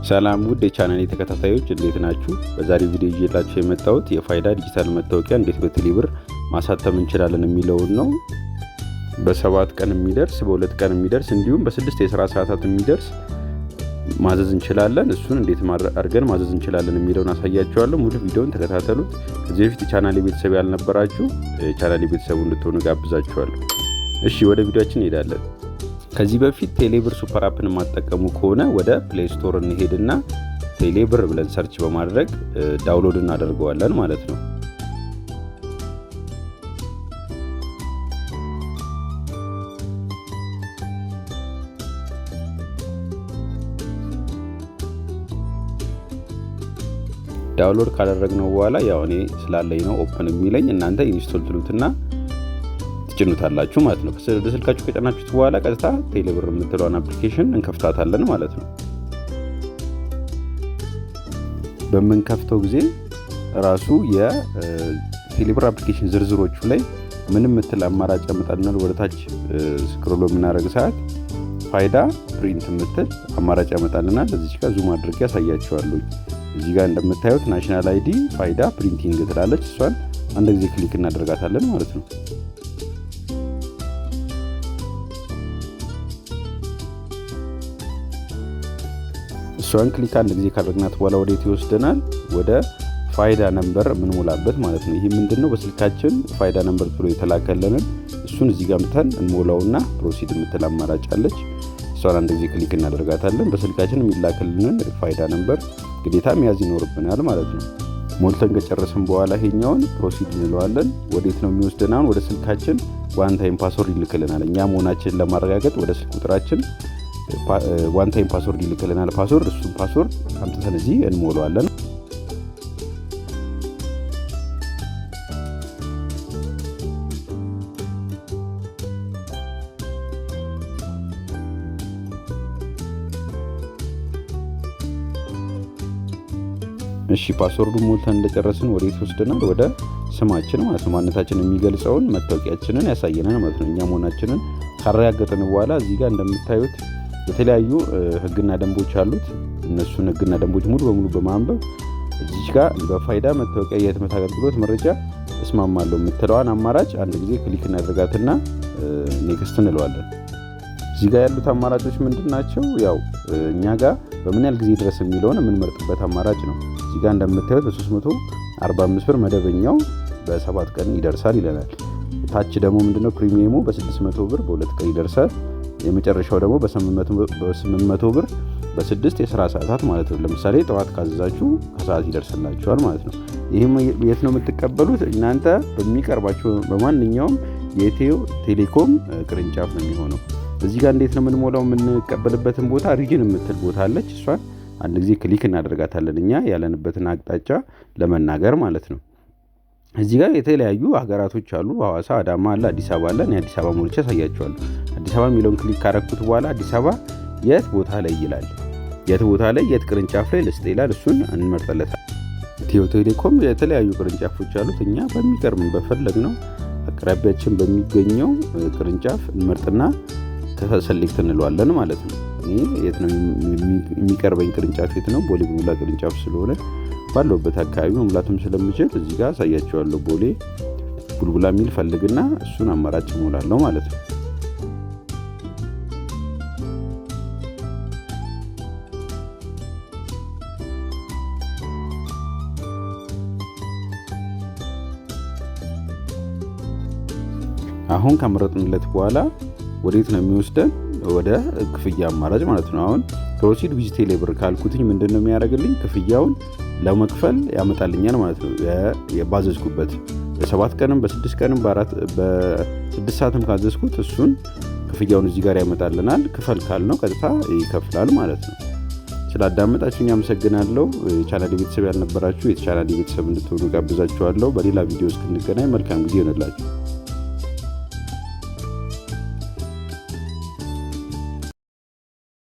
ሰላም ውድ የቻናሌ ተከታታዮች፣ እንዴት ናችሁ? በዛሬው ቪዲዮ ይዤላችሁ የመጣሁት የፋይዳ ዲጂታል መታወቂያ እንዴት በቴሌብር ማሳተም እንችላለን የሚለውን ነው። በ7 ቀን የሚደርስ፣ በ2 ቀን የሚደርስ እንዲሁም በ6 የስራ ሰዓታት የሚደርስ ማዘዝ እንችላለን። እሱን እንዴት አድርገን ማዘዝ እንችላለን የሚለውን አሳያችኋለሁ። ሙሉ ቪዲዮውን ተከታተሉት። ከዚህ በፊት የቻናሌ ቤተሰብ ያልነበራችሁ የቻናሌ ቤተሰብ እንድትሆኑ ጋብዛችኋለሁ። እሺ፣ ወደ ቪዲዮአችን እንሄዳለን። ከዚህ በፊት ቴሌብር super app ን የማትጠቀሙ ከሆነ ወደ Play Store እንሄድና ቴሌብር ብለን search በማድረግ download እናደርገዋለን ማለት ነው። Download ካደረግነው በኋላ ያው እኔ ስላለኝ ነው open የሚለኝ። እናንተ install ትሉትና ትጭኑታላችሁ ማለት ነው። ወደ ስልካችሁ ከጫናችሁት በኋላ ቀጥታ ቴሌብር የምትለዋን application እንከፍታታለን ማለት ነው። በምንከፍተው ጊዜ ራሱ የቴሌብር application ዝርዝሮቹ ላይ ምን የምትል አማራጭ ያመጣልናል? ወደ ታች scroll በምናደርግ ሰዓት ፋይዳ print የምትል አማራጭ ያመጣልናል። እዚች ጋር zoom አድርጌ ያሳያችኋለሁ። እዚህ ጋር እንደምታዩት national ID ፋይዳ printing ትላለች። እሷን አንድ ጊዜ click እናደርጋታለን ማለት ነው። እሷን click አንድ ጊዜ ካደረግናት በኋላ ወዴት ይወስደናል? ወደ ፋይዳ number የምንሞላበት ማለት ነው። ይህ ምንድን ነው? በስልካችን ፋይዳ number ብሎ የተላከልንን እሱን እዚህ ጋር አምጥተን እንሞላውና proceed የምትል አማራጭ አለች። እሷን አንድ ጊዜ click እናደርጋታለን። በስልካችን የሚላክልንን ፋይዳ number ግዴታ መያዝ ይኖርብናል ማለት ነው። ሞልተን ከጨረስን በኋላ ይሄኛውን proceed እንለዋለን። ወዴት ነው የሚወስደን? አሁን ወደ ስልካችን one time password ይልክልናል። እኛ መሆናችንን ለማረጋገጥ ወደ ስልክ ቁጥራችን one time password ይልክልናል። Password፣ እሱን password አምጥተን እዚህ እንሞላዋለን። እሺ፣ password ኡን ሞልተን እንደጨረስን ወዴት ይወስደናል? ወደ ስማችን ማለት ነው። ማንነታችንን የሚገልጸውን መታወቂያችንን ያሳየናል ማለት ነው። እኛ መሆናችንን ካረጋገጥን በኋላ እዚህ ጋር እንደምታዩት የተለያዩ ሕግና ደንቦች አሉት። እነሱን ሕግና ደንቦች ሙሉ በሙሉ በማንበብ እዚች ጋር በፋይዳ መታወቂያ የህትመት አገልግሎት መረጃ እስማማለሁ የምትለዋን አማራጭ አንድ ጊዜ click እናደርጋትና next እንለዋለን። እዚህ ጋር ያሉት አማራጮች ምንድን ናቸው? ያው እኛ ጋር በምን ያህል ጊዜ ድረስ የሚለውን የምንመርጥበት አማራጭ ነው። እዚህ ጋር እንደምታዩት በ345 ብር መደበኛው በ7 ቀን ይደርሳል ይለናል። ታች ደግሞ ምንድነው? Premium ኡ በ600 ብር በ2 ቀን ይደርሳል። የመጨረሻው ደግሞ በ800 ብር በ6 የስራ ሰዓታት ማለት ነው። ለምሳሌ ጠዋት ካዘዛችሁ ከሰዓት ይደርስላችኋል ማለት ነው። ይህም የት ነው የምትቀበሉት? እናንተ በሚቀርባችሁ በማንኛውም የኢትዮ ቴሌኮም ቅርንጫፍ ነው የሚሆነው። እዚህ ጋር እንዴት ነው የምንሞላው? የምንቀበልበትን ቦታ region የምትል ቦታ አለች። እሷን አንድ ጊዜ click እናደርጋታለን እኛ ያለንበትን አቅጣጫ ለመናገር ማለት ነው። እዚህ ጋር የተለያዩ ሀገራቶች አሉ። ሐዋሳ፣ አዳማ አለ፣ አዲስ አበባ አለ። እኔ አዲስ አበባ ሞልቼ አሳያችኋለሁ። አዲስ አበባ የሚለውን click ካረኩት በኋላ አዲስ አበባ የት ቦታ ላይ ይላል። የት ቦታ ላይ፣ የት ቅርንጫፍ ላይ ልስጥ ይላል። እሱን እንመርጥለታል። ኢትዮ ቴሌኮም የተለያዩ ቅርንጫፎች አሉት። እኛ በሚቀርብ በፈለግነው አቅራቢያችን በሚገኘው ቅርንጫፍ እንመርጥና select እንለዋለን ማለት ነው። እኔ የት ነው የሚቀርበኝ ቅርንጫፍ የት ነው? ቦሌ ቡልቡላ ቅርንጫፍ ስለሆነ ባለሁበት አካባቢ መሙላትም ስለምችል እዚህ ጋር አሳያችኋለሁ። ቦሌ ቡልቡላ የሚል ፈልግና እሱን አማራጭ እሞላለሁ ማለት ነው። አሁን ከመረጥንለት በኋላ ወዴት ነው የሚወስደን? ወደ ክፍያ አማራጭ ማለት ነው። አሁን proceed with ቴሌብር ካልኩትኝ ምንድን ነው የሚያደርግልኝ? ክፍያውን ለመክፈል ያመጣልኛል ማለት ነው። ባዘዝኩበት በ7 ቀንም በ6 ቀንም በ6 ሰዓትም ካዘዝኩት እሱን ክፍያውን እዚህ ጋር ያመጣልናል። ክፈል ካልነው ቀጥታ ይከፍላል ማለት ነው። ስላዳመጣችሁኝ አመሰግናለሁ። የቻናሌ ቤተሰብ ያልነበራችሁ የቻናሌ ቤተሰብ እንድትሆኑ ጋብዛችኋለሁ። በሌላ ቪዲዮ እስክንገናኝ መልካም ጊዜ ይሆንላችሁ።